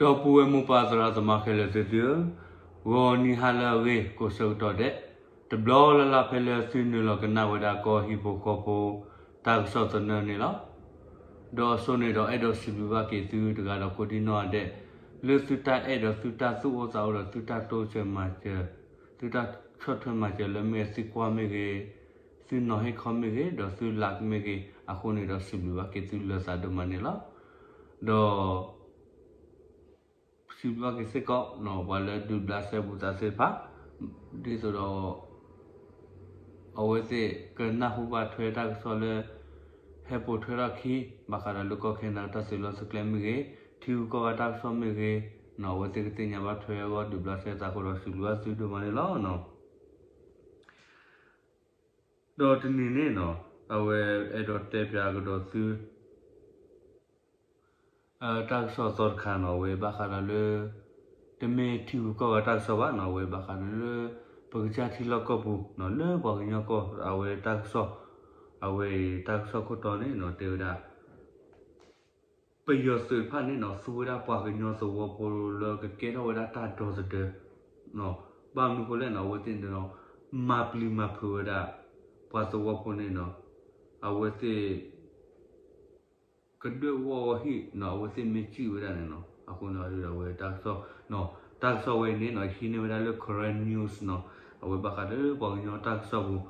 ဒီပုၢ်ဝဲၢ်မိၢ်ပၢ်သရၣ်သမါခဲလၢာ်သ့ၣ်သုဧၢ, ဂီၤနံၤဟါလၢအဂ့ၤကိးဆၢကတီၢ်ဒဲး, တဘျီလၢ်လၢ်ဖဲလၢသုနုာ်လီၤကနၣ်ဝဲဒၣ်ကီၢ်ဟံၣ်ဖိဃီဖိ တၢ်ကစီၣ်သနၢၣ်န့ၣ်လီၤ. ဒီးအစိန့ၣ်ဒီးအဲၣ်ဒိးစံးဘျုးဘၣ်က့ၤသုတဂၤဒီးကိးဒံၣ်နီၢ်ဒဲး, လၢသုတၢ်အဲၣ်ဒီးသုတၢ်သူၣ်အိၣ်သးအိၣ်ဒီးသုတၢ်တိစၢၤမၤစၢၤ, သုတၢ်ဆီၣ်ထွဲမၤစၢၤလၢမ့ၢ်သုကွၢ်မ့ၢ်ဂ့ၤ, သုနီၤဟ့ၣ်ခီမ့ၢ်ဂ့ၤ, ဒီးသု like မ့ၢ်ဂ့ၤ, အဃိန့ၣ်ဒီးစံးဘျုးဘၣ်က့ၤသုလၢသးဒိၣ်မးန့ၣ်လီၤ. ဒီး စံးဘျုးဘၣ်က့ၤစ့ၢ်ကီး ပှၤလၢဒုးဘျးစဲဘူးသးသ့ၣ်တဖၣ်, ဒ်သိးဒီး အဝဲသ့ၣ်ကနၢ်ဟူဘၣ်ထွဲတၢ်ကစီၣ်လၢ ဟဲပိာ်ထွဲထီၣ်ခံ ဘၣ်ဃးဒီးလၢကီၢ်ခဲနဒၤတၢ်သုးလီၢ်သုးကျဲမ့ၢ်ဂ့ၤ, ထံဂုၤကီၢ်ဂၤတၢ်ကစီၣ်မ့ၢ်ဂ့ၤ, အဝဲသ့ၣ်ကသ့ၣ်ညါဘၣ်ထွဲအဂီၢ် ဒုးဘျးစဲသးအဃိဒီးစံးဘျုးဘၣ်သုဒိၣ်မးန့ၣ်လီၤ. ဒီးတနံၤန့ၣ်နီၤ အဝဲအဲၣ်ဒိးတဲပၠးကဒီးသု တၢ်ကစီၣ်အသီတခါနီၤ အဝဲဘၣ်ဃးဒီးလၢ တမ့ၢ်ထံဂုၤကီၢ်ဂၤတၢ်ကစီၣ်ဘၣ်နီၤ အဝဲဘၣ်ဃးဒီးလၢ ပကစၢ်ထံလီၢ်ကီၢ်ပူၤနီၤ လၢပှၤကညီကီၢ် အဝဲတၢ်ကစီၣ်, အဝဲတၢ်ကစီၣ်ခိၣ်တီန့ၣ်နီၤ တဲဝဲဒၣ် ပယီၤသုးတဖၣ်န့ၣ်နီၤ သူဝဲဒၣ်ပှၤကညီသဝီဖိလၢကကဲထီၣ်ဝဲဒၣ်တၢ်ဒီသဒၢ ဘၣ်မနုၤဃိလဲၣ်နီၤ အဝဲသ့ၣ်န့ၣ်ဒီး မၤပျံၤမၤဖုးဝဲဒၣ် ပှၤသဝီဖိန့ၣ်နီၤ အဝဲသ့ၣ် ကဒွဲၣ်အူအီၣ်ဝဲဟံၣ်နီၤ အဝဲသ့ၣ်မ့ၢ်စံၣ်ဝဲဒၣ်န့ၣ်နီၤ အဃိန့ၣ်ဒီးအဝဲတၢ်ကစီၣ်, တၢ်ကစီၣ်ဝဲအံၤန့ၣ်နီၤ ဟံးန့ၢ်ဝဲဒၣ်လၢ Karen News နီၤ အဝဲဘၣ်ဃးဒီးပှၤကညီတၢ်ကစီၣ်ပူၤ,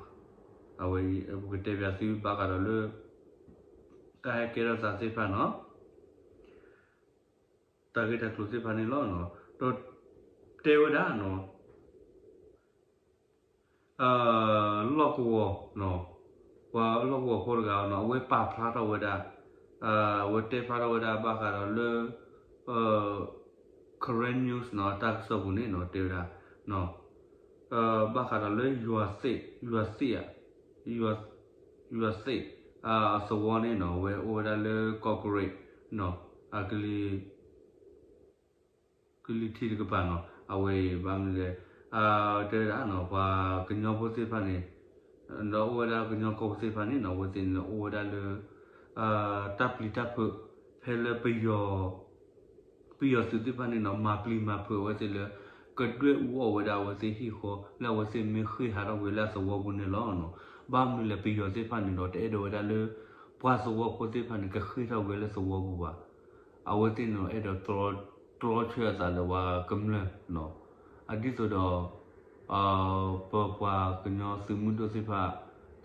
အဝဲပကတဲပၠးသုဘၣ်ဃးဒီးလၢ တၢ်ဟဲကဲထီၣ်သးသ့ၣ်တဖၣ်နီၤ တၢ်ဂ့ၢ်တၢ်ကျိၤသ့ၣ်တဖၣ်န့ၣ်လီၤ. ဒီးတဲဝဲဒၣ်နီၤ လီၢ်ကဝီၤ, ပှၤလီၢ်ကဝီၤဖိတဂၤနီၤ အဝဲပာ်ဖျါထီၣ်ဝဲဒၣ်, အဝဲတဲဖျါထီၣ်ဝဲဒၣ်ဘၣ်ဃးဒီးလၢ Karen News နီၤ တၢ်ကစီၣ်ပူၤန့ၣ်နီၤ တဲဝဲဒၣ် ဘၣ်ဃးဒီးလၢယွၤသ့ၣ်, ယွၤသ့ၣ်ဧါ, ယွၤသ့ၣ် အသဝီန့ၣ်နီၤ အဝဲအိၣ်ဝဲဒၣ်လၢကီၢ်ကရ့းနီၤ အကလံၤ ကလံၤထံးတကပၤနီၤ အဝဲအံၤဘၣ်မနုၤလဲၣ်, တဲဝဲဒၣ်နီၤ ပှၤကညီဖိသ့ၣ်တဖၣ်န့ၣ် ဒီးအိၣ်ဝဲဒၣ်ကညီကီၢ်ဖိသ့ၣ်တဖၣ်န့ၣ်နီၤ အဝဲသ့ၣ်န့ၣ်အိၣ်ဝဲဒၣ်လၢ တၢ်ပျံၤတၢ်ဖုး ဖဲလၢ ပယီၤသုးသ့ၣ်တဖၣ်န့ၣ်နီၤ မၤပျံၤမၤဖုးအဝဲသ့ၣ်လၢ ကဒွဲၣ်အူအီၣ်ဝဲဒၣ်အဝဲသ့ၣ်ဟံၣ်ဃီ လၢအဝဲသ့ၣ်မ့ၢ်ဃ့ၢ်ဟးထီၣ်ကွံာ်လၢအသဝီပူၤန့ၣ်လီၤ. ဘၣ်မနုၤလဲၣ် ပယီၤသ့ၣ်တဖၣ်န့ၣ်ဒီး တအဲၣ်ဒိးဝဲဒၣ်လၢ ပှၤသဝီဖိသ့ၣ်တဖၣ်န့ၣ် ကဃ့ၢ်ထီၣ်ကွံာ်လၢသဝီပူၤဘၣ်. အဝဲသ့ၣ်န့ၣ်ဒီး အဲၣ်ဒိးတြီဆၢအသးလၢပှၤကမျၢၢ်နီၤ အဒ်သိးဒီး ပပှၤကညီသုးမုၢ်ဒိၣ်သ့ၣ်တဖၣ်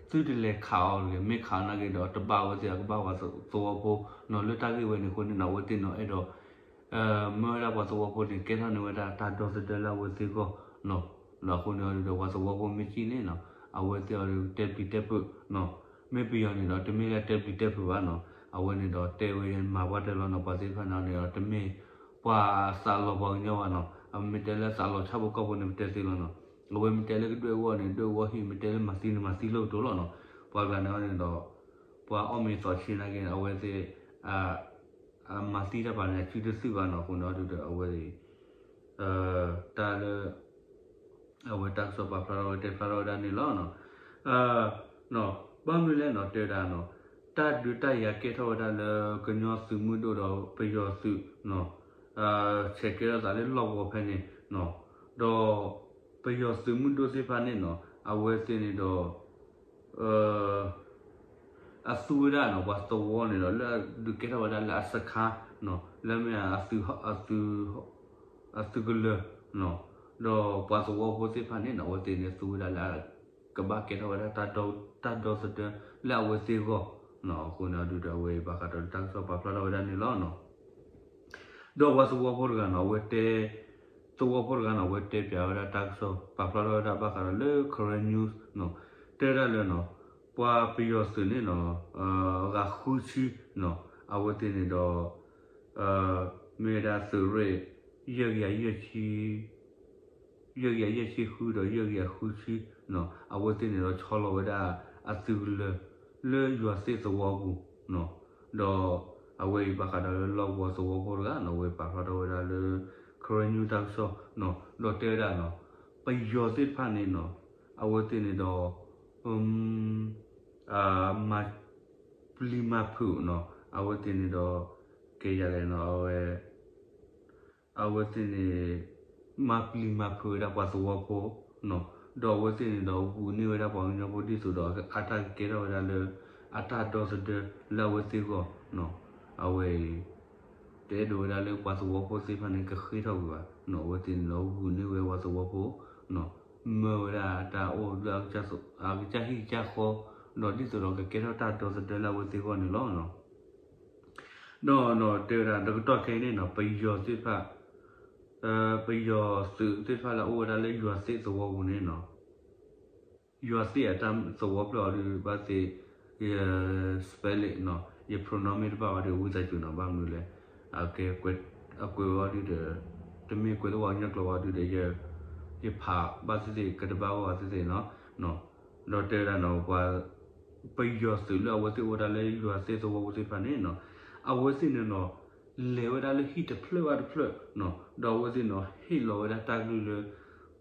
သုတလဲၤခးအီၤတဂ့ၤ, မ့ၢ်ခးအီၤနာ်က့ဒီး တဘၣ်အဝဲသ့ၣ်အကဘၣ်ပှၤသဝီဖိနီၤ လၢတၢ်ဂ့ၢ်ဝဲန့ၣ်အဃိန့ၣ်နီၤ အဝဲသ့ၣ်န့ၣ်ဒီးအဲၣ်ဒိး မၢဝဲဒၣ်ပှၤသဝီဖိန့ၣ် ကဲထီၣ်န့ၢ်ဝဲဒၣ်တၢ်ဒီသဒၢလၢအဝဲသ့ၣ်အဂီၢ်နီၤ. ဒီးအဃိန့ၣ်ဒီး ပှၤသဝီဖိမ့ၢ်စံၣ်န့ၣ်နီၤ အဝဲသ့ၣ်အီၤဒီးတဲပျံၤတဲဖုးနီၤ. မ့ၢ်ပယီၤန့ၣ်ဒီး တမ့ၢ်လၢတဲပျံၤတဲဖုးဘၣ်နီၤ. အဝဲန့ၣ်ဒီးတဲဝဲယဲမၤပှၢ်တၢၢ်လီၤနီၤ. ပှၤသ့ၣ်တဖၣ်န့ၣ်ဒီး တမ့ၢ်ပှၤသးလီၤပှၤကညီဘၣ်နီၤ. အမ့ၢ်တဲလၢသးလီၤဆၣ်ဖိကီၢ်ဖိန့ၣ် ပတဲသ့လီၤနီၤ. အဝဲမ့ၢ်တဲလၢကဒွဲၣ်အူအီၣ်န့ၣ် ဒွဲၣ်အူအီၣ်ဟံၣ်, မ့ၢ်တဲလၢမၤသံန့ၣ် မၤသံလိၣ်ကတိၤလီၤနီၤ. ပှၤတဂၤန့ၣ်န့ၣ်ဒီး ပှၤအီၣ်မ့ၤသီးဆံးနာ်က့ အဝဲသ့ၣ် အမၤသံတၢ်ပာ်န့ၣ် အစုတသုၣ်ဘၣ်နီၤ. အဃိန့ၣ်ဒီး အဝဲ တၢ်လၢ အဝဲတၢ်ကစီၣ်ပာ်ဖျါထီၣ်ဝဲတဲဖျါထီၣ်ဝဲဒၣ်န့ၣ်လီၤ. ဘၣ်မနုၤလဲၣ်နီၤ တဲဝဲဒၣ်နီၤ တၢ်ဒုးတၢ်ယၤကဲထီၣ်ဝဲဒၣ်လၢကညီသုးမုၢ်ဒိၣ်ဒီးပယီၤသုးနီၤ ဆဲးကဲထီၣ်သးလၢလီၢ်ကဝီၤဖဲန့ၣ်နီၤ ဒီးပယီၤသုးမုၢ်ဒိၣ်သ့ၣ်တဖၣ်န့ၣ်နီၤ အဝဲသ့ၣ်န့ၣ်ဒီး အသူဝဲဒၣ်နီၤ ပှၤသဝီန့ၣ်ဒီး လၢအဒုးကဲထီၣ်ဝဲဒၣ်လၢအစခါနီၤ လၢမ့ၢ် အသုးကလၢၤနီၤ ဒီးပှၤသဝီဖိသ့ၣ်တဖၣ်န့ၣ်နီၤ အဝဲသ့ၣ်န့ၣ်သူဝဲဒၣ်လၢ ကဘၣ်ကဲထီၣ်ဝဲဒၣ် တၢ်ဒီသဒၢလၢအဝဲသ့ၣ်အဂီၢ် အဃိန့ၣ်ဒုးဒီး အဝဲဘၣ်ဃးဒီးတၢ်ကစီၣ်ပာ်ဖျါထီၣ်ဝဲဒၣ်န့ၣ်လီၤ. ဒီးပှၤသဝီဖိတဂၤနီၤ အဝဲတဲ သဝီဖိတဂၤနီၤ အဝဲတဲပၠးဝဲဒၣ်တၢ်ကစီၣ်ပာ်ဖျါထီၣ်ဝဲဒၣ်ဘၣ်ဃးဒီးလၢ Karen News နီၤ တဲဒၣ်လၢနီၤ ပှၤပယီၤသုးန့ၣ်နီၤ ဂၤဃုဆံနီၤ အဝဲသ့ၣ်န့ၣ်ဒီး မ့ၢ်ဝဲဒၣ်သုးရ့ၣ် ယဲၢ်ကယၤယဲၢ်ဆံ ယဲၢ်ကယၤယဲၢ်ဆံဃုဒီးယဲၢ်ကယၤဃုဆံနီၤ အဝဲသ့ၣ်န့ၣ်ဒီးဆီလီၤဝဲဒၣ်အသုးကလၢၤ လၢယွၤသ့ၣ်သဝီပူၤနီၤ ဒီးအဝဲအံၤဘၣ်ဃးဒီးလၢလီၢ်ကဝီၤသဝီဖိတဂၤနီၤ အဝဲပာ်ဖျါထီၣ်ဝဲဒၣ်လၢ Karen News တၢ်ကစီၣ်နီၤ ဒီးတဲဝဲဒၣ်နီၤ ပယီၤသ့ၣ်တဖၣ်န့ၣ်နီၤ အဝဲသ့ၣ်န့ၣ်ဒီး မၤပျံၤမၤဖုးနီၤ အဝဲသ့ၣ်န့ၣ်ဒီး ကဲယၤလဲၣ်နီၤ အဝဲ အဝဲသ့ၣ်န့ၣ် မၤပျံၤမၤဖုးဝဲဒၣ်ပှၤသဝီဖိနီၤ, ဒီးအဝဲသ့ၣ်န့ၣ်ဒီး ဂုာ်န့ၢ်ဝဲဒၣ်ပှၤကညီဖိဒ်သိးဒီး အတၢ်ကကဲထီၣ်ဝဲဒၣ်လၢ အတၢ်ဒီသဒၢလၢအဝဲသ့ၣ်အဂီၢ်နီၤ, အဝဲအံၤ တအဲၣ်ဒိးဝဲဒၣ်လၢပှၤသဝီဖိသ့ၣ်တဖၣ်န့ၣ် ကဃ့ထီၣ်ကွံာ်ဘၣ်နီၤ, အဝဲသ့ၣ်န့ၣ်ဒီး ဂုာ်န့ၢ်ဝဲပှၤသဝီဖိနီၤ, မၢဝဲဒၣ်တၢ်အိၣ်လၢ အကစၢ်ဟံၣ်ကစၢ်ဃီ, ဒီးဒ်သိးဒီးကကဲထီၣ်တၢ်ဒီသဒၢလၢအဝဲသ့ၣ်အဂီၢ်န့ၣ်လီၤ. ဒီးတဲဝဲဒၣ်တကတီၢ်ခဲအံၤန့ၣ်နီၤ, ပယီၤသ့ၣ်တဖၣ်, ပယီၤသုးသ့ၣ်တဖၣ်လၢအအိၣ်ဝဲဒၣ်လၢယွၤသ့ၣ်သဝီပူၤန့ၣ်နီၤ, ယွၤသ့ၣ်အတၢ်သဝီဖျၢၣ်အီၤဒုး ဘၣ်သ့ၣ် ယ spelling နီၤ, ယ pronoun မ့ၢ်တဘၣ်ဘၣ်ဒီး ဝံသးစူၤနီၤ, ဘၣ်မနုၤလဲၣ်, အကဲ အကွဲးဝဲအီၤဒုးဒီး တမ့ၢ်ကွဲးသဝီကညီကျိာ်ဝဲအီၤဒုးဒီး ယ ယဖးဘၣ်သ့ၣ်သ့ၣ် ကတဘၣ်ဝဲသ့ၣ်သ့ၣ်နီၤ, ဒီးတဲဝဲဒၣ်နီၤ ပှၤ ပယီၤသုးလၢအဝဲသ့ၣ်အိၣ်ဝဲဒၣ်လၢယွၤသ့ၣ်သဝီပူၤသ့ၣ်တဖၣ်န့ၣ်နီၤ, အဝဲသ့ၣ်န့ၣ်နီၤ လဲၤဝဲဒၣ်လၢဟံၣ်တဖျၢၣ်ဘၣ်တဖျၢၣ်နီၤ, ဒီးအဝဲသ့ၣ်န့ၣ်နီၤ ဟ့ၣ်လီၤဝဲဒၣ်တၢ်ကလုၢ်လၢ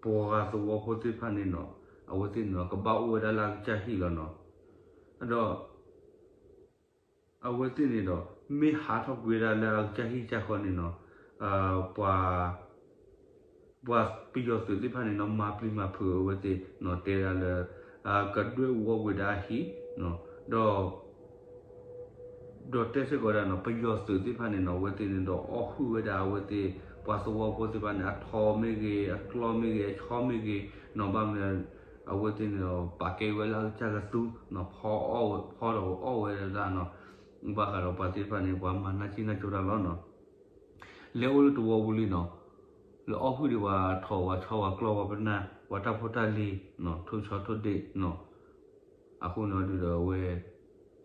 ပှၤသဝီဖိသ့ၣ်တဖၣ်န့ၣ်နီၤ, အဝဲသ့ၣ်န့ၣ်နီၤ ကဘၣ်အိၣ်ဝဲဒၣ်လၢအကစၢ်ဟံၣ်လီၤနီၤ, ဒီး အဝဲသ့ၣ်န့ၣ်ဒီး မ့ၢ်ဟးထီၣ်ကွံာ်ဝဲဒၣ်လၢအကစၢ်ဟံၣ်ကစၢ်ဃီန့ၣ်နီၤ, ပှၤ ပှၤပယီၤသုးသ့ၣ်တဖၣ်န့ၣ်နီၤ မၤပျံၤမၤဖုးအဝဲသ့ၣ်နီၤ, တဲဝဲဒၣ်လၢ ကဒွဲၣ်အူအီၣ်ကွံာ်ဒၣ်အဟံၣ်နီၤ, ဒီး ဒီးတဲစ့ၢ်ကီးဝဲဒၣ်နီၤ ပယီၤသုးသ့ၣ်တဖၣ်န့ၣ်နီၤ အဝဲသ့ၣ်န့ၣ်ဒီး အီၣ်ဟုၣ်ဝဲဒၣ်အဝဲသ့ၣ် ပှၤသဝီဖိသ့ၣ်တဖၣ်န့ၣ် အထီမ့ၢ်ဂ့ၤ အကျီၢ်မ့ၢ်ဂ့ၤ အဆီမ့ၢ်ဂ့ၤနီၤ, ဘၣ်မနုၤ အဝဲသ့ၣ်န့ၣ်ဒီး ပာ်ကဲဝဲလၢအကစၢ်ကသူနီၤ, ဖီအီၣ်ဝဲ ဖီဒီးအီၣ်ဝဲဒၣ်နီၤ, ဘၣ်ဃးဒီးပှၤသ့ၣ်တဖၣ်န့ၣ် ပှၤမၤနၢ်ကံၣ်နၢ်ကၠိတၢ်လီၤနီၤ, လဲၤအိၣ်လၢသဝီပူၤလံနီၤ, လဲၤအီၣ်ဟုၣ်ဒံးပှၤထီၣ်ပှၤဆီပှၤကျီၢ်ပှၤပနၢ် ပှၤတၢ်ဖိတၢ်လံၤနီၤ ထိၣ်ဆီထိၣ်ဒ့ၣ်နီၤ, အဃိန့ၣ်အီၤဒုးဒီးအဝဲ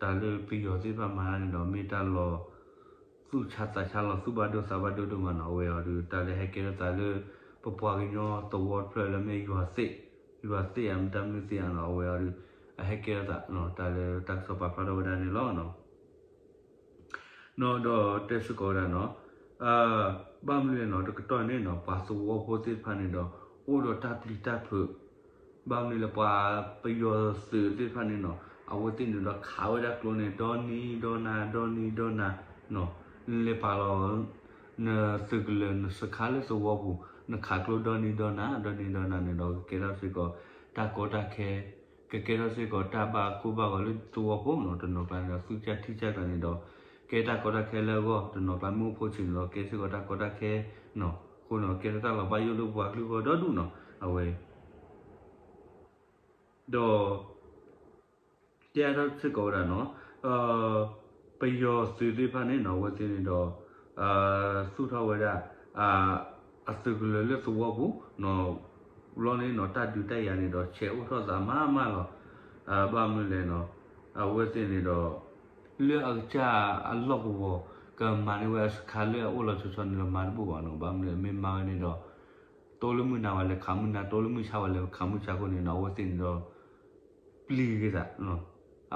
တၢ်လၢပယီၤသ့ၣ်တဖၣ်မၤန့ၣ်ဒီး မ့ၢ်တၢ်လီၤ သူၣ်ဆါသးဆါလီၤ သူၣ်ဘၣ်ဒိသးဘၣ်ဒိဒိၣ်မးနီၤ, အဝဲအီၤဒုး တၢ်လၢဟဲကဲထီၣ်သးလၢ ပပှၤကညီသဝီတဖျၢၣ်လၢမ့ၢ်ယွၤသ့ၣ်, ယွၤသ့ၣ်ဧါ မ့ၢ်တၢ်မနုၤသ့ၣ်ဧါနီၤ, အဝဲအီၤဒုး အဟဲကဲထီၣ်သးနီၤ, တၢ်လၢတၢ်ကစီၣ်ပာ်ဖျါထီၣ်ဝဲဒၣ်န့ၣ်လီၤ. နီၤ ဒီးတဲစ့ၢ်ကီးဝဲဒၣ်နီၤ, ဘၣ်မနုၤလဲၣ်နီၤ တကတီၢ်န့ၣ်နီၤ ပှၤသဝီဖိသ့ၣ်တဖၣ်န့ၣ်ဒီး အိၣ်ဒီးတၢ်ပျံၤတၢ်ဖုး, ဘၣ်မနုၤလဲၣ် ပှၤပယီၤသုးသ့ၣ်တဖၣ်န့ၣ်နီၤ အဝဲသ့ၣ်န့ၣ်ဒီးခးဝဲဒၣ်ကျိန့ၣ် ဒီနံၤဒီနၤ ဒီနံၤဒီနၤနီၤ, နလဲၤပာ်လီၤ နသုးကလၢၤ နစခါလၢသဝီပူၤ နခးကျိဒီနံၤဒီနၤ ဒီနံၤဒီနၤန့ၣ်ဒီး ကကဲထီၣ်စ့ၢ်ကီး တၢ်ကီတၢ်ခဲ ကကဲထီၣ်စ့ၢ်ကီးတၢ်ဘၣ်ကိၢ်ဘၣ်ဂီၤလၢသဝီဖိနီၤ, တနီၤကျါန့ၣ်ဒီး သူၣ်ကၢ်ထံကၢ်ကျါန့ၣ်ဒီး ကဲတၢ်ကီတၢ်ခဲလၢအဂီၢ်, တနီၤကျါမ့ၢ်အိၣ်ဖိဆံးန့ၣ်ဒီး ကဲစ့ၢ်ကီးတၢ်ကီတၢ်ခဲနီၤ, အဃိန့ၣ်ဒီး ကဲထီၣ်တၢ်လီၤဘၣ်ယိၣ်လၢပှၤကလုာ်အဂီၢ်ဒီဒူၣ်နီၤ, အဝဲ ဒီး တဲအါထီၣ်စ့ၢ်ကီးဝဲဒၣ်နီၤ, ပယီၤသုးသ့ၣ်တဖၣ်န့ၣ်နီၤ အဝဲသ့ၣ်န့ၣ်ဒီး သူၣ်ထီၣ်ဝဲဒၣ် အသုးကလၢၤလၢသဝီပူၤနီၤ, ဘျီန့ၣ်နီၤ တၢ်ဒုးတၢ်ယၤန့ၣ်ဒီး ဆဲးအိၣ်ထီၣ်သးမးမးလီၤ. ဘၣ်မနုၤလဲၣ်နီၤ, အဝဲသ့ၣ်န့ၣ်ဒီး လၢအကစၢ်အလီၢ်ကဝီၤ ကမၤန့ၢ်ဝဲအစခါလၢအအိၣ်လီၤဆီဆီန့ၣ်ဒီး မၤတဘူၣ်ဘၣ်နီၤ, ဘၣ်မနုၤလဲၣ် မ့ၢ်မၤဝဲန့ၣ်ဒီး တိလၢမုၢ်နၤဝဲလဲၤခးမုၢ်နၤ တိလၢမုၢ်ဆါဝဲလဲၤခးမုၢ်ဆါအဃိန့ၣ်ဒီး အဝဲသ့ၣ်န့ၣ်ဒီး ပျံၤက့ၤသး,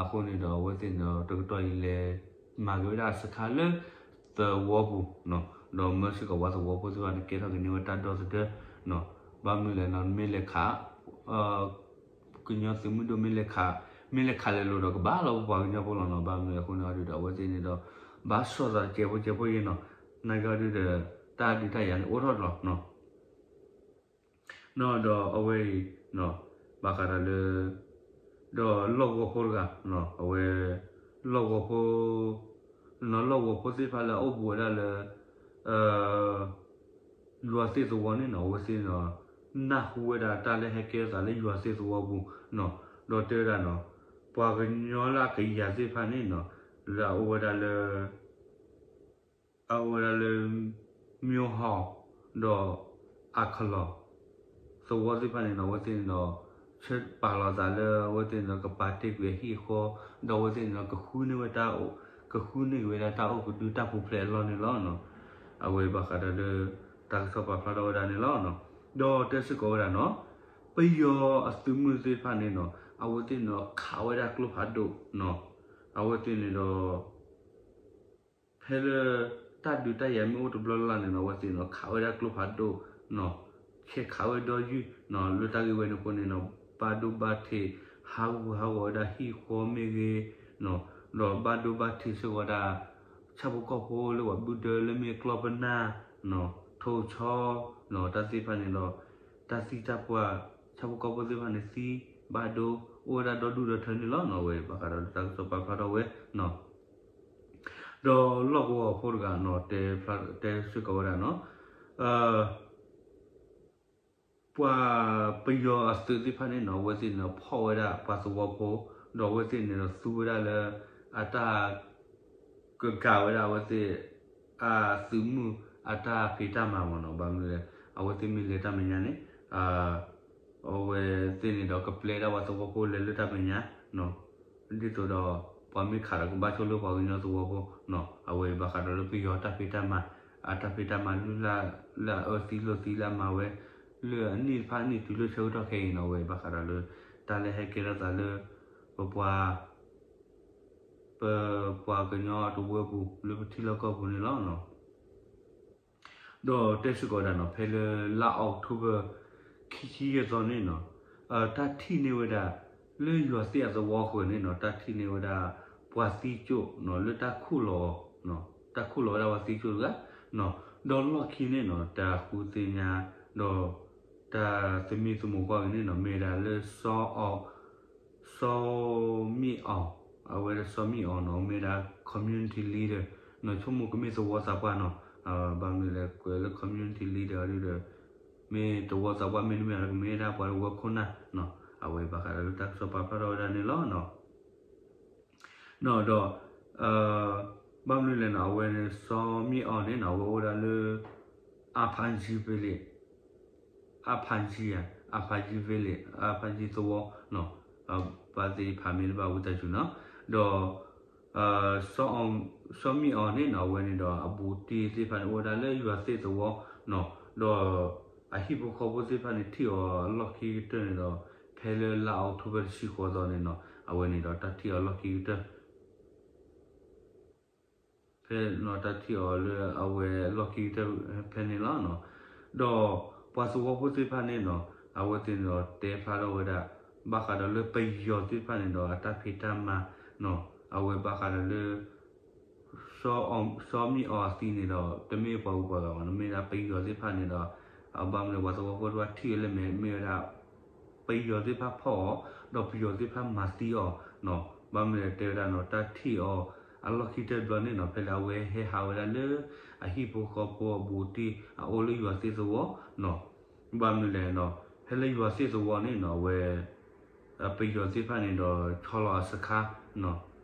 အဃိန့ၣ်ဒီး အဝဲသ့ၣ်န့ၣ်ဒီး တကတီၢ်အံၤလဲၤမၤက့ၤဝဲဒၣ်အစခါလၢ သဝီပူၤနီၤ, ဒီးမၢစ့ၢ်ကီးပှၤသဝီဖိသ့ၣ်တဖၣ်န့ၣ် ကဲထီၣ်ကန့ၢ်ဝဲတၢ်ဒီသဒၢနီၤ, ဘၣ်မနုၤလဲၣ်နီၤ မ့ၢ်လဲၤခး ကညီသုးမုၢ်ဒိၣ်မ့ၢ်လဲၤခး, မ့ၢ်လဲၤခးလဲၤလိၤဒီးကဘၣ်လီၤပပှၤကညီဖိလီၤနီၤ, ဘၣ်မနုၤအဃိန့ၣ်အီၤဒုးဒီး အဝဲသ့ၣ်န့ၣ်ဒီး ဘၣ်စီၣ်သးတစဲးဖိစဲးဖိယဲနီၤ, နာ်က့အီၤဒုးဒီး တၢ်ဒုးတၢ်ယၤန့ၣ်အိၣ်ထီၣ်လီၤနီၤ. နီၤဒီးအဝဲအံၤနီၤ ဘၣ်ဃးဒီးလၢ ဒီးလီၢ်ကဝီၤဖိတဂၤနီၤ အဝဲ လီၢ်ကဝီၤဖိ နီၤ လီၢ်ကဝီၤဖိသ့ၣ်တဖၣ်လၢအအိၣ်ဘူးဝဲဒၣ်လၢ ယွၤသ့ၣ်သဝီန့ၣ်နီၤ အဝဲသ့ၣ်န့ၣ်ဒီး နၢ်ဟူဝဲဒၣ်တၢ်လၢဟဲကဲထီၣ်သးလၢယွၤသ့ၣ်သဝီပူၤနီၤ ဒီးတဲဝဲဒၣ်နီၤ ပှၤကညီလၢအကယၤသ့ၣ်တဖၣ်န့ၣ်နီၤ လၢအအိၣ်ဝဲဒၣ်လၢ အဝဲဒၣ်လၢ မျိဟီၣ် ဒီး အၣ်ခလီၢ် သဝီသ့ၣ်တဖၣ်န့ၣ်နီၤ အဝဲသ့ၣ်န့ၣ်ဒီး ဆဲးပာ်လီၤသးလၢအဝဲသ့ၣ်န့ၣ်ဒီး ကပာ်တ့ၢ်ကွံာ်အဟံၣ်အဃီ ဒီးအဝဲသ့ၣ်န့ၣ်ဒီး ကဃုန့ၢ်ဝဲတၢ်အိၣ် ကဃုန့ၢ်က့ၤဝဲဒၣ်တၢ်အိၣ်ကဒုတၢ်ပူၤဖျဲးအလီၢ်န့ၣ်လီၤ. အဝဲဘၣ်ဃးဒီးလၢ တၢ်ကစီၣ်ပာ်ဖျါထီၣ်ဝဲဒၣ်န့ၣ်လီၤ. ဒီးတဲစ့ၢ်ကီးဝဲဒၣ်နီၤ ပယီၤအသုးမုၢ်သ့ၣ်တဖၣ်န့ၣ်နီၤ အဝဲသ့ၣ်န့ၣ်ဒီးခးဝဲဒၣ်ကျိဖးဒိၣ်နီၤ အဝဲသ့ၣ်န့ၣ်ဒီး ဖဲလၢ တၢ်ဒုးတၢ်ယၤမ့ၢ်အိၣ်တဘျီလၢ်လၢ်န့ၣ်နီၤ အဝဲသ့ၣ်န့ၣ်ဒီးခးဝဲဒၣ်ကျိဖးဒိၣ်နီၤ ဆဲးခးဝဲဒီယုၢ်နီၤ လၢတၢ်ဂ့ၢ်ဝဲန့ၣ်အဃိန့ၣ်နီၤ ဘၣ်ဒိဘၣ်ထံး ဟးဂူာ်ဟးဂီၤဝဲဒၣ်ဟံၣ်ဃီမ့ၢ်ဂ့ၤနီၤ ဒီးဘၣ်ဒိဘၣ်ထံးစ့ၢ်ကီးဝဲဒၣ် ဆၣ်ဖိကီၢ်ဖိလၢပှၤဘုၣ်ဒၢလၢမ့ၢ်ကျီၢ်ပနၢ်နီၤ ထိၣ်ဆီ တၢ်သ့ၣ်တဖၣ်န့ၣ်ဒီး တၢ်သံတၢ်ပှၢ် ဆၣ်ဖိကီၢ်ဖိသ့ၣ်တဖၣ်န့ၣ်သံဘၣ်ဒိ အိၣ်ဝဲဒၣ်ဒီဒူၣ်ဒီထၢန့ၣ်လီၤ. အဝဲဘၣ်ဃးဒီးလၢတၢ်ကစီၣ်ပာ်ဖျါထီၣ်ဝဲ ဒီးလီၢ်ကဝီၤဖိတဂၤန့ၣ် တဲစ့ၢ်ကီးဝဲဒၣ်န့ၣ် ပှၤပယီၤအသုးသ့ၣ်တဖၣ်န့ၣ်န့ၣ် အဝဲသ့ၣ်န့ၣ်ဖီၣ်ဝဲဒၣ်ပှၤသဝီဖိ ဒီးအဝဲသ့ၣ်န့ၣ်ဒီးသူဝဲဒၣ်လၢ အတၢ် ကကၤဝဲဒၣ်အဝဲသ့ၣ် အသုးမုၢ်အတၢ်ဖံးတၢ်မၤမ့ၢ်န့ၣ် ဘၣ်မနုၤလဲၣ် အဝဲသ့ၣ်မ့ၢ်လဲၤတၢ်မဲာ်ညါန့ၣ် အဝဲသ့ၣ်န့ၣ်ဒီးကပျဲဒၣ်ပှၤသဝီဖိလဲၤလၢတၢ်မဲာ်ညါ ဒ်သိးဒီး ပှၤမ့ၢ်ခးဒီးကဘၣ်ဆိလၢပှၤကညီသဝီဖိ အဝဲဘၣ်ဃးဒီးလၢပယီၤတၢ်ဖံးတၢ်မၤ အတၢ်ဖံးတၢ်မၤလုၢ်လၢ် လၢအအၢသံလိာ်သံလၢအမၤဝဲ လၢအနံၣ်တဖၣ်န့ၣ်တုၤလၢဆၢကတီၢ်ခဲအံၤန့ၣ် အဝဲဘၣ်ဃးဒီးလၢ တၢ်လၢဟဲကဲထီၣ်သးလၢ ပပှၤ ပပှၤကညီတဝၢပူၤ လၢပထံလီၢ်ကီၢ်ပူၤန့ၣ်လီၤ. ဒီးတဲစ့ၢ်ကီးဝဲဒၣ်န့ၣ် ဖဲလၢလါအီးကထိဘၢၣ် ခံဆံယဲၢ်သီန့ၣ်န့ၣ် တၢ်ထံၣ်န့ၢ်ဝဲဒၣ် လၢယွၤသ့ၣ်အသဝီအဃၢၤန့ၣ်န့ၣ် တၢ်ထံၣ်န့ၢ်ဝဲဒၣ် ပှၤသံကၠိၣ်န့ၣ် လၢတၢ်ခူၣ်လီၤအီၤ တၢ်ခူၣ်လီၤဝဲဒၣ်ပှၤသံကၠိၣ်တဂၤ ဒီးလီၢ်ခံန့ၣ်န့ၣ် တၢ်ဃုသ့ၣ်ညါ ဒီး တၢ်သမံသမိးကွၢ်က့ၤန့ၣ်န့ၣ် မ့ၢ်ဝဲဒၣ်လၢ စီၤမံၣ်အီၤ, အဝဲဒၣ်စီၤမံၣ်အီၤန့ၣ် မ့ၢ်ဝဲဒၣ် community leader န့ၣ် ဆိကမိၣ်ကမ့ၢ်သဝီသးပှၢ်န့ၣ်, ဘၣ်မနုၤလဲၣ်ကွဲးလၢ community leader အီၤဒုဒီး မ့ၢ်သဝီသးပှၢ်မ့တမ့ၢ်ဒီးကမ့ၢ်ဝဲဒၣ်ပှၤတဝၢခိၣ်နၢ်န့ၣ်, အဝဲဘၣ်ဃးဒီးလၢတၢ်ကစီၣ်ပာ်ဖျါထီၣ်ဝဲဒၣ်န့ၣ်လီၤ. ဒီး ဘၣ်မနုၤလဲၣ်န့ၣ် အဝဲန့ၣ် စီၤမံၣ်အီၤန့ၣ်န့ၣ် အဝဲအိၣ်ဝဲဒၣ်လၢ အဖၣ်ကၠံ village, အဖၣ်ကၠံဧါ, အဖၣ်ကၠံ village, အဖၣ်ကၠံသဝီန့ၣ်, ဘၣ်သ့ၣ်ဖးမ့ၢ်တဘၣ်ဝံသးစူၤန့ၣ်, ဒီး စီၤမံၣ်အီၤန့ၣ်န့ၣ် အဝဲန့ၣ်ဒီးအဘူးတံၢ်သ့ၣ်တဖၣ်န့ၣ် အိၣ်ဝဲဒၣ်လၢယွၤသ့ၣ်သဝီန့ၣ်, ဒီးအဟံၣ်ဖိဃီဖိသ့ၣ်တဖၣ်န့ၣ် ထံၣ်အီၤအလီၢ်ခံကတၢၢ်န့ၣ်ဒီး ဖဲလၢလါအီးကထိဘၢၣ်တဆံဃိးသီန့ၣ်န့ၣ် အဝဲန့ၣ်ဒီးတၢ်ထံၣ်အီၤအလီၢ်ခံကတၢၢ် ဖဲန့ၣ်တၢ်ထံၣ်အီၤလၢအဝဲအလီၢ်ခံကတၢၢ်ဖဲန့ၣ်လီၤ. ဒီးပှၤသဝီဖိသ့ၣ်တဖၣ်န့ၣ်န့ၣ် အဝဲသ့ၣ်န့ၣ်ဒီးတဲဖျါထီၣ်ဝဲဒၣ် ဘၣ်ဃးဒီးလၢပယီၤသ့ၣ်တဖၣ်န့ၣ်ဒီးအတၢ်ဖံးတၢ်မၤန့ၣ်, အဝဲဘၣ်ဃးဒီးလၢ စီၤမံၣ်အီၤအသံန့ၣ်ဒီး တမ့ၢ်ပှၤဂုၤပှၤဂၤဘၣ်န့ၣ် မ့ၢ်ဒၣ်ပယီၤသ့ၣ်တဖၣ်န့ၣ်ဒီး ဘၣ်မနုၤလဲၣ်ပှၤသဝီဖိတဖၣ်ထံၣ်ဝဲလၢမဲာ် မ့ၢ်ဝဲဒၣ် ပယီၤသ့ၣ်တဖၣ်ဖီၣ်အီၤ ဒီးပယီၤသ့ၣ်တဖၣ်မၤသံအီၤန့ၣ်, ဘၣ်မနုၤလဲၣ်တဲဝဲဒၣ်န့ၣ် တၢ်ထံၣ်အီၤအလီၢ်ခံကတၢၢ်တဘျီန့ၣ်န့ၣ် ဖဲလၢအဝဲဟဲဟးဝဲဒၣ်လၢ အဟံၣ်ဖိဃီဖိအဘူးတံၢ်အအိၣ်လၢယွၤသ့ၣ်သဝီန့ၣ်, ဘၣ်မနုၤလဲၣ်န့ၣ် ဖဲလၢယွၤသ့ၣ်သဝီန့ၣ်န့ၣ် အဝဲ ပယီၤသ့ၣ်တဖၣ်န့ၣ်ဒီး ဆီလီၤအစခါန့ၣ်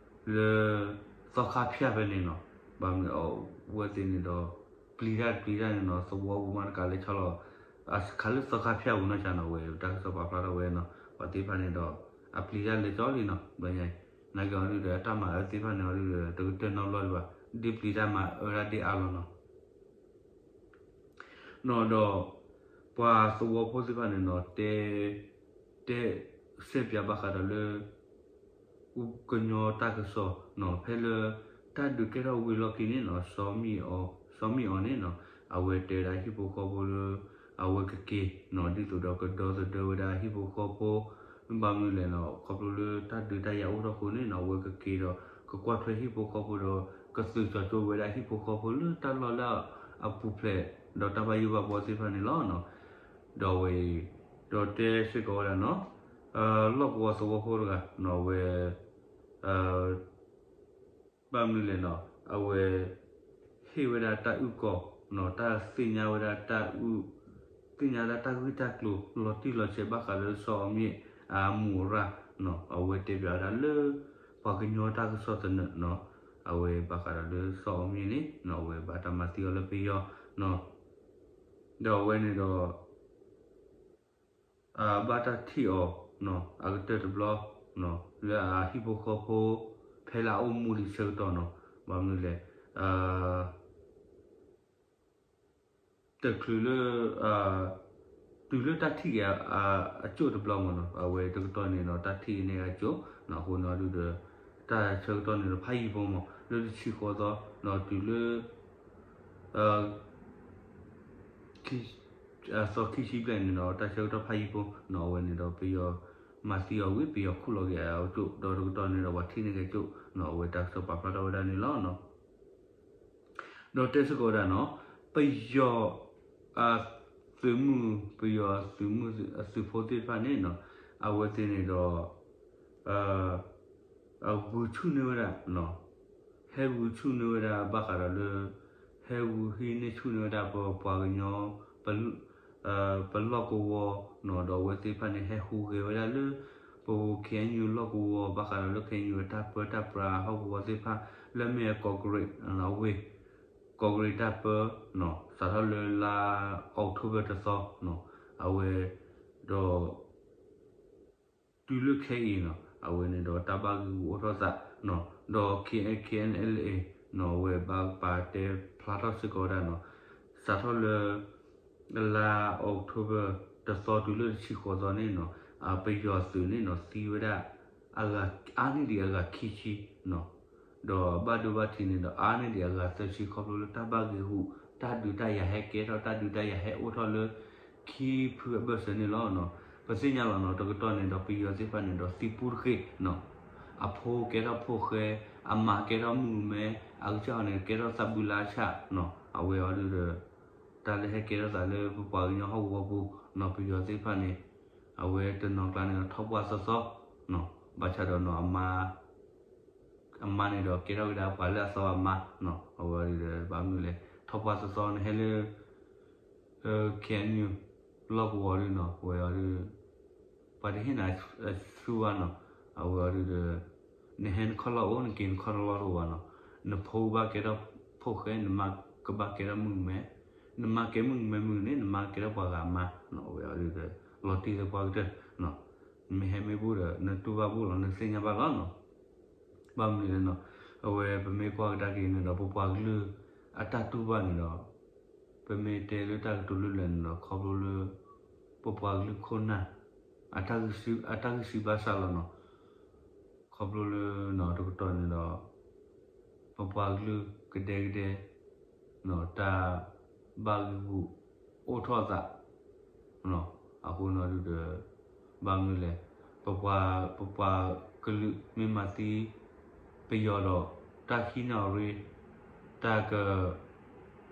လၢ သီခါဖၠၣ်ဖဲန့ၣ်န့ၣ်, ဘၣ်မနုၤအဝဲသ့ၣ်န့ၣ်ဒီး ပျံၤတၢ်တပျံၤတၢ်န့ၣ်န့ၣ် သဝီပူၤမးတကးလၢဆီလီၤ အစခါလၢသီခါဖၠၣ်ပူၤနီၢ်ကီၢ်န့ၣ် အဝဲတၢ်ကစီၣ်ပာ်ဖျါထီၣ်ဝဲန့ၣ် ပှၤသ့ၣ်တဖၣ်န့ၣ်ဒီး အပျံၤတၢ်လဲၤကၠီလံန့ၣ် ဘျီညါ နာ်က့အီၤဒုဒီးတၢ်မၤအၢသ့ၣ်တဖၣ်န့ၣ်အီၤဒုဒီး တကတၢၢ်နီတဘျီဒံးဘၣ် ဒ်ပျံၤတၢ်မၤအၢဒၣ်ဒ်အါလီၤန့ၣ် န့ၣ်ဒီး ပှၤသဝီဖိသ့ၣ်တဖၣ်န့ၣ်န့ၣ် တဲ တဲ စဲးပၠးဘၣ်ဃးဒီးလၢ ကညီတၢ်ကစီၣ်န့ၣ် ဖဲလၢ တၢ်ဒုးကဲထီၣ်ဝံၤလီၢ်ခံန့ၣ်န့ၣ် စီၤမံၣ်အီၤန့ၣ်န့ၣ် အဝဲတဲဝဲဒၣ်ဟံၣ်ဖိဃီဖိလၢ အဝဲကက့ၤန့ၣ် ဒ်သိးဒီးကဒီသဒၢဝဲဒၣ်ဟံၣ်ဖိဃီဖိ ဘၣ်မနုၤလဲၣ်န့ၣ် ခီဖျိလၢတၢ်ဒုးတၢ်ယၤအိၣ်ထီၣ်အဃိန့ၣ်န့ၣ် အဝဲကက့ၤဒီး ကကွၢ်ထွဲဟံၣ်ဖိဃီဖိဒီး ကသုးကၠီၤကၠိဝဲဒၣ်ဟံၣ်ဖိဃီဖိလၢတၢ်လီၢ်လၢအပူၤဖျဲး ဒီးတၢ်ဘၣ်ယိၣ်ဘၣ်ဘှီသ့ၣ်တဖၣ်န့ၣ်လီၤ. ဒီးအဝဲအံၤ ဒီးတဲစ့ၢ်ကီးဝဲဒၣ်န့ၣ် လီၢ်ကဝီၤသဝီဖိတဂၤန့ၣ် အဝဲ ဘၣ်မနုၤလဲၣ်န့ၣ် အဝဲ ဟ့ၣ်ဝဲဒၣ်တၢ်အုၣ်ကီၤန့ၣ် တၢ်သ့ၣ်ညါဝဲဒၣ်တၢ်အုၣ် သ့ၣ်ညါဒၣ်တၢ်ဂ့ၢ်တၢ်ကျိၤလီၤတံၢ်လီၤဆဲးဘၣ်ဃးလၢစီၤအီမ့ၣ်အမူးအရၣ်န့ၣ် အဝဲတဲပၠးဝဲဒၣ်လၢ ပှၤကညီတၢ်ကစီၣ်သနၢၣ်န့ၣ် အဝဲဘၣ်ဃးဒီးလၢစီၤအီမ့ၣ်န့ၣ် အဝဲဘၣ်တၢ်မၤသံအီၤလၢပယီၤန့ၣ် ဒီးအဝဲန့ၣ်ဒီး ဘၣ်တၢ်ထံၣ်အီၤ အကတၢၢ်တဘျီ လၢအဟံၣ်ဖိဃီဖိ ဖဲလၢအအိၣ်မူဒံးဆၢကတီၢ်န့ၣ် ဘၣ်မနုၤလဲၣ် တချုးလၢ တုၤလၢတၢ်ထံၣ်က့ၤအကၠိၣ်တဘျီမ့ၢ်န့ၣ် အဝဲတကတီၢ်န့ၣ်ဒီး တၢ်ထံၣ်က့ၤန့ၢ်အကၠိၣ်န့ၣ် အဃိန့ၣ်ဒုဒီး တၢ်ဆၢကတီၢ်န့ၣ်ဒီးဖးယံၤဖိမ့ၢ် လၢတဆံဃိးသီန့ၣ် တုၤလၢ သီခံဆံဘျဲၣ်န့ၣ်ဒီး တၢ်ဆၢကတီၢ်ဖးယံၤဖိန့ၣ် အဝဲန့ၣ်ဒီး ပယီၤမၤသံအီၤဝံၤ ပယီၤခူၣ်လီၤက့ၤအကၠိၣ် ဒီးတကတီၢ်န့ၣ်ဒီး ပှၤထံၣ်န့ၢ်က့ၤကၠိၣ်န့ၣ် အဝဲတၢ်ကစီၣ်ပာ်ဖျါထီၣ်ဝဲဒၣ်န့ၣ်လီၤ. ဒီးတဲစ့ၢ်ကီးဝဲဒၣ်န့ၣ် ပယီၤ အသုးမုၢ် ပယီၤသုးမုၢ်အသုးဖိသ့ၣ်တဖၣ်န့ၣ်နီၤ, အဝဲသ့ၣ်န့ၣ်ဒီး အဂုာ်ဆူၣ်န့ၢ်ဝဲဒၣ် ဟဲဂုာ်ဆူၣ်န့ၢ်ဝဲဒၣ်ဘၣ်ဃးဒီးလၢ ဟဲဂုာ်ဟံးန့ၢ်ဆူၣ်န့ၢ်ဝဲဒၣ်ပပှၤကညီ ပလီၢ်ကဝီၤနီၤ, ဒီးအဝဲသ့ၣ်တဖၣ်န့ၣ်ဟဲဟူးဂဲၤဝဲဒၣ်လၢ ပ ခ့ၣ်အဲၣ်ယူၣ် လီၢ်ကဝီၤ ဘၣ်ဃးဒီးလၢ ခ့ၣ်အဲၣ်ယူၣ် အတၢ်ပၢတၢ်ပြးဟီၣ်ကဝီၤသ့ၣ်တဖၣ် လၢမ့ၢ်အကီၢ်ကရ့ၣ် အဝ့ၢ် ကီၢ်ကရ့ၣ်တၢ်ပၢနီၤ, စးထီၣ်လၢလါအီးကထိဘၢၣ်တသီနီၤ, အဝဲဒီး တုၤလၢခဲအံၤနီၤ, အဝဲန့ၣ်ဒီးတၢ်ဘၣ်ဂံာ်ဂူာ်အိၣ်ထီၣ်သးနီၤ, ဒီး ခ့ၣ်အဲၣ်ယူၣ် နီၤ, အဝဲဘၣ်ပာ်တဲဖျါထီၣ်စ့ၢ်ကီးဝဲဒၣ်နီၤ, စးထီၣ်လၢ လါအီးကထိဘၢၣ်တသီတုၤလၢတဆံဃိးသီန့ၣ်နီၤ, ပယီၤသုးန့ၣ်နီၤ သံဝဲဒၣ် အါန့ၢ်ဒံးအဂၤခံဆံနီၤ, ဒီးဘၣ်ဒိဘၣ်ထံးန့ၣ်ဒီးအါန့ၢ်ဒံးအဂၤသၢဆံ ခီဖျိလၢတၢ်ဘၣ်ဂံာ်ဂူာ် တၢ်ဒုးတၢ်ယၤဟဲကဲထီၣ် တၢ်ဒုးတၢ်ယၤဟဲအိၣ်ထီၣ်လၢ ခံဖုအဘၢၣ်စၢၤန့ၣ်လီၤ. ပသ့ၣ်ညါလီၤနီၤ, တကတီၢ်န့ၣ်ဒီးပယီၤသ့ၣ်တဖၣ်န့ၣ်ဒီးသံပူတဃ့နီၤ, အဖိကဲထီၣ်ဖိၣ်ဃဲ, အမါကဲထီၣ်မုၣ်ကမဲ, အကစၢ်အီၤန့ၣ်ကဲထီၣ်သးဘုလါဆၣ်နီၤ, အဝဲအီၤဒုးဒီး တၢ်လၢဟဲကဲထီၣ်သးလၢပပှၤကညီဟီၣ်ကဝီၤပူၤနီၤ, ပယီၤသ့ၣ်တဖၣ်န့ၣ် အဝဲတနီၤကျါန့ၣ်ဒီးထီၣ်ပှၢ်သီသီနီၤ, ဘၣ်ဆၣ်ဒီးနီၤ အမါ အမါန့ၣ်ဒီးကဲထီၣ်ကဒါပှၤလၢအသီအမါနီၤ, အဝဲအီၤဒုးဒီး ဘၣ်မနုၤလဲၣ် ထီၣ်ပှၢ်သီသီန့ၣ်ဟဲလၢ ခ့ၣ်အဲၣ်ယူၣ် လီၢ်ကဝီၤဒုးနီၤ, အဝဲအီၤဒုး ပှၤတဟ့ၣ်နၤဆူဘၣ်နီၤ, အဝဲအီၤဒုးဒီး နဟဲနခီၣ်လီၢ်အိၣ် နက့ၤနခီၣ်တလီၢ်တအိၣ်ဘၣ်နီၤ, နဖိကဘၣ်ကဲထီၣ်ဖိၣ်ဃဲ, နမါကဘၣ်ကဲထီၣ်မုၣ်ကမဲ, နမါကဲမုၣ်ကမဲမုၣ်န့ၣ် နမါကဲထီၣ်ပှၤဂၤအမါနီၤ, အဝဲအီၤဒုးဒီး လီၤတံၢ်လၢပှၤကတၢၢ်နီၤ, နမ့ၢ်ဟဲမ့ၢ်ဘူၣ်ဒီး နတူၢ်ဘၣ်ဘူၣ်လီၤ နသ့ၣ်ညါဘၣ်လီၤနီၤ. ဘၣ်မနုၤလဲၣ်နီၤ, အဝဲပမ့ၢ်ကွၢ်ကဒါက့ၤန့ၣ်ဒီး ပပှၤကလုာ်အတၢ်တူၢ်ဘၣ်န့ၣ်ဒီး ပမ့ၢ်တဲလၢတၢ်ကတိၤလၢလၢာ်န့ၣ်ဒီး ခီဖျိလၢ ပပှၤကလုာ်ခိၣ်နၢ် အတၢ်ဂံၢ်စူဘၣ်စၢ်လီၤနီၤ, ခီဖျိလၢနီၤ တကတီၢ်န့ၣ်ဒီး ပပှၤကလုာ်ကဒဲကဒဲ တၢ်ဘၣ်ဂံာ်ဂူာ်အိၣ်ထီၣ်သး အဃိန့ၣ်ဒုးဒီး ဘၣ်မနုၤလဲၣ်, ပပှၤ ပပှၤကလုာ်မ့ၢ်မၤသံပယီၤဒီး တၢ်ဟံးန့ၢ်အရ့ တၢ်က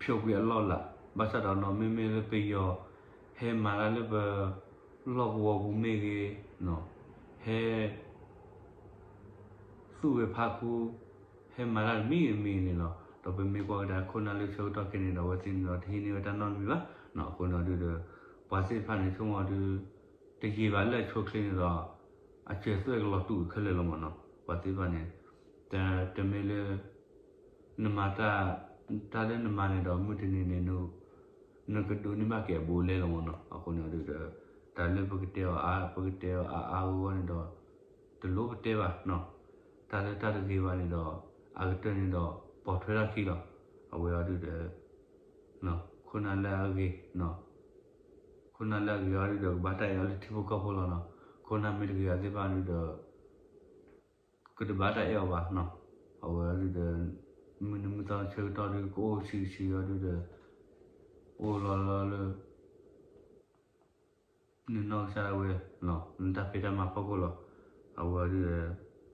ဖျိးကွံာ်အလီၢ်လၢ်, ဘၣ်ဆၣ်ဒီးနီၤ မ့မ့ၢ်လၢပယီၤ ဟဲမၤတၢ်လၢပလီၢ်ကဝီၤပူၤမ့ၢ်ဂ့ၤ, ဟဲ သူၣ်ဂ့ၤဖးခူ ဟဲမၤတၢ်တမံၤမံၤန့ၣ်လီၤ. ဒီးပမ့ၢ်ကွၢ်ကဒါခိၣ်နၢ်လၢဆၢကတီၢ်ခဲအံၤန့ၣ်ဒီး အဝဲသ့ၣ်န့ၣ်ဒီးတဟံးန့ၢ်ဝဲတၢ်နီတမံၤဘၣ်. အဃိန့ၣ်ဒုးဒီး ပှၤသ့ၣ်တဖၣ်န့ၣ် ဆိကမိၣ်ဒုး တယံာ်ဘၣ်လၢအဆိအချ့န့ၣ်ဒီး အစၢၤသွဲၣ်ကလီၤတူာ်ခဲလၢာ်လီၤမ့ၢ်နီၤ. ပှၤသ့ၣ်တဖၣ်န့ၣ် တမ့ၢ်လၢ နမၤတၢ် တၢ်လၢနမၤန့ၣ်ဒီး မုၢ်တနံၤန့ၣ် နကဒိးန့ၢ်ဘၣ်က့ၤအဘူးအလဲလီၤမ့ၢ်နီၤ. အဃိန့ၣ်ဒုးဒီး တၢ်လၢပကတဲအီၤအါ ပကတဲအီၤအါအါဂီၢ်ဂီၢ်န့ၣ်ဒီး တလိၣ်ပတဲဘၣ်နီၤ. တၢ်လၢတၢ်တဂ့ၤဘၣ်န့ၣ်ဒီး အကတၢၢ်န့ၣ်ဒီး ပိာ်ထွဲထီၣ်ခံလီၤ. အဝဲအီၤဒုးဒီး ခိၣ်နၢ်လၢအဂ့ၤ ခိၣ်နၢ်လၢအဂ့ၤအီၤဒုးဒီး ကဘၣ်တၢ်အဲၣ်အီၤလၢထံဖိကီၢ်ဖိလီၤနီၤ. ခိၣ်နၢ်မ့ၢ်တဂ့ၤအီၤသ့ၣ်တဖၣ်ဒုးဒီး ကတဘၣ်တၢ်အဲၣ်အီၤဘၣ်နီၤ. အဝဲအီၤဒုးဒီး မုၢ်နံၤမုၢ်သီဆၢကတီၢ်ဒုး ကအိၣ်ဆံးဆံးအီၤဒုးဒီး အိၣ်လီၤလီၤလၢ နနီၢ်ကစၢ်ဒၣ်ဝဲ နတၢ်ဖံးတၢ်မၤဖီခိၣ်လီၤ. အဝဲအီၤဒုး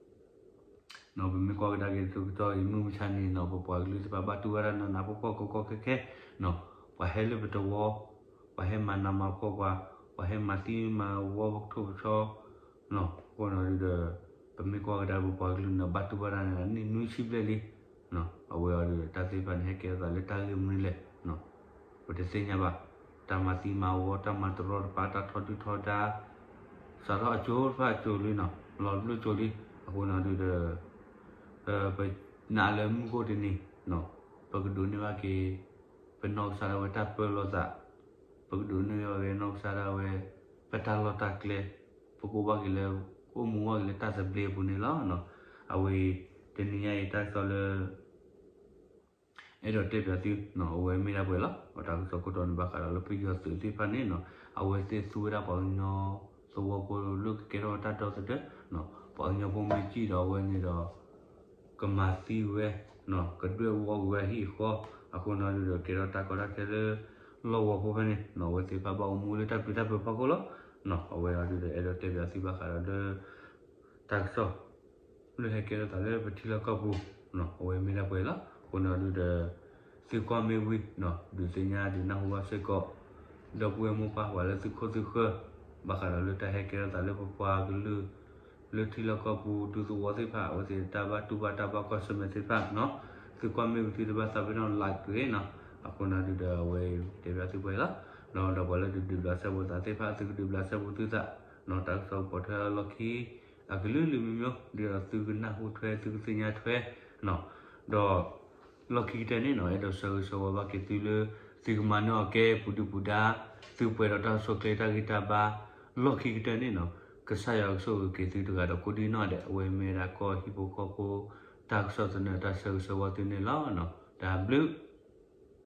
ဒီး ပမ့ၢ်ကွၢ်ကဒါက့ၤတကတီၢ်အံၤ မုၢ်မဆါန့ၣ်နီၤ ပပှၤကလုာ်သ့ၣ်တဖၣ်ဘၣ်တူၢ်ဝဲဒၣ်နးနးဖှီၣ်ဖှီၣ်ကီကီခဲခဲနီၤ. ပှၤဟဲလၢပတဝီ ပှၤဟဲမၤနးမၤဖှီၣ်ပှၤ, ပှၤဟဲမၤသံမၤဝီပကထိၣ်ပဆီ အဃိန့ၣ်ဒုးဒီး ပမ့ၢ်ကွၢ်ကဒါပပှၤကလုာ်န့ၣ် ဘၣ်တူၢ်ဘၣ်ဒၣ်နးနးနံၣ်နွံဆံဘျဲၣ်လံ. အဝဲအီၤဒုးဒီး တၢ်သ့ၣ်တဖၣ်န့ၣ် ဟဲကဲထီၣ်သးလၢတၢ်ဂ့ၢ်မနုၤလဲၣ် ပတသ့ၣ်ညါဘၣ်. တၢ်မၤသံမၤဝီ တၢ်မၤတရီတပါ တၢ်ထီဒုၣ်ထီဒါ စးထီၣ်အကၠိတဖၣ်အကၠိလံနီၤ လီၤဘျုးကၠိလံ. အဃိန့ၣ်ဒုးဒီး ပနာ်လၢမုၢ်ခိၣ်တနံၤ ပကဒိးန့ၢ်ဘၣ်က့ၤ ပနီၢ်ကစၢ်ဒၣ်ဝဲတၢ်ပၢလီၤသး, ပကဒိးန့ၢ်ဘၣ်က့ၤနီၢ်ကစၢ်ဒၣ်ဝဲ ပတၢ်လီၢ်တၢ်ကျဲ, ပကအိၣ်ဘၣ်က့ၤလၢ ကအိၣ်မူဘၣ်က့ၤလၢတၢ်သဘျ့အပူၤန့ၣ်လီၤ. အဝဲ တနံၤညါအံၤတၢ်ကစီၣ်လၢ အဲၣ်ဒိးတဲပၠးသု အဝဲမ့ၢ်ဒၣ်ပှဲၤလီၤ. တၢ်ကစီၣ်ခိၣ်တီန့ၣ် ဘၣ်ဃးဒီးလၢပယီၤသုးသ့ၣ်တဖၣ်န့ၣ်နီၤ အဝဲသ့ၣ်သူဝဲဒၣ်ပှၤကညီသဝီဖိလၢကကဲထီၣ်တၢ်ဒီသဒၢ ပှၤကညီဖိမ့ၢ်စံၣ်ဒီးအဝဲန့ၣ်ဒီး ကမၤသံဝဲ ကဒွဲၣ်ဝီဝဲဟံၣ်ဃီ အဃိန့ၣ်ဒုးဒီး ကဲထီၣ်တၢ်ကီတၢ်ခဲလၢ လီၢ်ဝီဖိဖဲန့ၣ်နီၤ အဝဲသ့ၣ်တဖၣ်ဘၣ်အိၣ်မူလၢတၢ်ပျံၤတၢ်ဖုးဖီခိၣ်လီၤ. အဝဲအီၤဒုးဒီးအဲၣ်ဒိးတဲပၠးသုဘၣ်ဃးဒီးလၢ တၢ်ကစီၣ် လၢဟဲကဲထီၣ်သးလၢပထံလီၢ်ကီၢ်ပူၤ အဝဲမ့ၢ်ဒၣ်ပှဲၤလီၤ. အဃိန့ၣ်ဒုးဒီး သုကွၢ်မ့ၢ်ဝံၤ ဒုးသ့ၣ်ညါဒုးနၢ်ဟူဘၣ်စ့ၢ်ကီး ဒီပုၢ်ဝဲၢ်မိၢ်ပၢ် ပှၤလၢသုခိၣ်သုဃၢၤ ဘၣ်ဃးဒီးလၢတၢ်ဟဲကဲထီၣ်သးလၢပပှၤကလုာ် လၢထံလီၢ်ကီၢ်ပူၤ ဒူသဝီသ့ၣ်တဖၣ် အဝဲသ့ၣ်တၢ်ဘၣ်တူၢ်ဘၣ်တၢ်ဘၣ်ကွၢ်ဆၢၣ်မဲာ်သ့ၣ်တဖၣ်နီၤ, သုကွၢ်မ့ၢ်ကသံတဘၣ်သးပ့ၤနီၣ် like တဂ့ၤနီၤ, အဃိန့ၣ်ဒုးဒီးအဝဲတဲဘၣ်သုပှဲၤလီၤ, ဒီးပှၤလၢဒုးဒုးဘျးစဲဘူးသးသ့ၣ်တဖၣ် သုကဒုးဘျးစဲဘူးသုသးနီၤ, တၢ်ကစီၣ်ကပိာ်ထွဲလီၢ်ခံ အကလုာ်လုာ်မံၤမံၤ ဒုးဒီးသုကနၢ်ဟူထွဲ သုကသ့ၣ်ညါထွဲနီၤ, ဒီး လီၢ်ခံကတၢၢ်န့ၣ်နီၤ အဲၣ်ဒိးဆၢဂ့ၤဆၢဝါဘၣ်က့ၤသုလၢ သုကမၤနၢၤအီၤကဲပူၤဒုၣ်ပူၤဒါ, သုပှဲၤဒီးတၢ်ဆိၣ်ကျဲတၢ်ဂံၢ်တၢ်ဘါ, လီၢ်ခံကတၢၢ်န့ၣ်နီၤ ကစၢ်ယွၤကဆိၣ်ဂ့ၤက့ၤသုတဂၤဒီးကိးဒံနီၢ်ဒဲး အဝဲမ့ၢ်ဝဲဒၣ်ကီၢ်ဟံၣ်ဖိဃီဖိ တၢ်ကစီၣ်သနၢၣ်တၢ်ဆၢဂ့ၤဆၢဝါသုန့ၣ်လီၤ. တၢ်ဘျုး